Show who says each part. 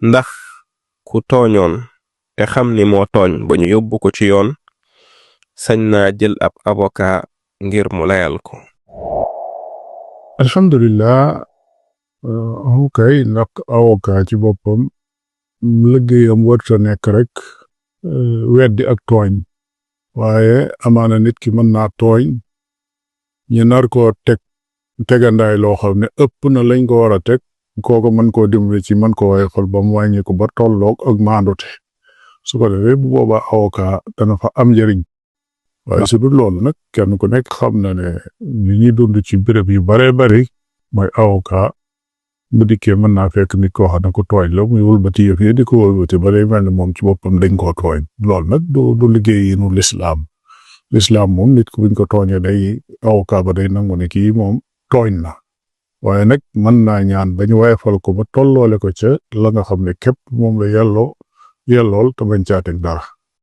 Speaker 1: ndax ku tooñoon te xam ni moo tooñ ba ñu yóbbu ko ci yoon sañ naa jël ab avocat ngir mu layal ko.
Speaker 2: alhamdulillah kay ndax avocat ci boppam liggéeyam warta nekk rek weddi ak tooñ waaye amaana nit ki mën naa tooñ ñu nar koo tegandaay loo xam ne ëpp na lañ ko war a teg kooku mën koo dimbali ci mën ko woyofal ba mu wàññi ko ba tolloog ak maandute su ko defee bu boobaa avocat dana fa am njëriñ waaye su dul loolu nag kenn ku nekk xam na ne li ñuy dund ci béréb yu baree bari mooy avocat bu dikkee mën naa fekk nit koo xam ne ko tooñ la muy wëlbati yëf yi di ko wëlbati ba day mel ne moom ci boppam dañ koo tooñ loolu nag du liggéey yi nu lislaam moom nit ku buñ ko tooñee day avocat ba day nangu ne kii moom tooñ na waaye nag mën naa ñaan bañ woyofal ko ba tolloole ko ca la nga xam ne képp moom la yellool te bañ caa teg dara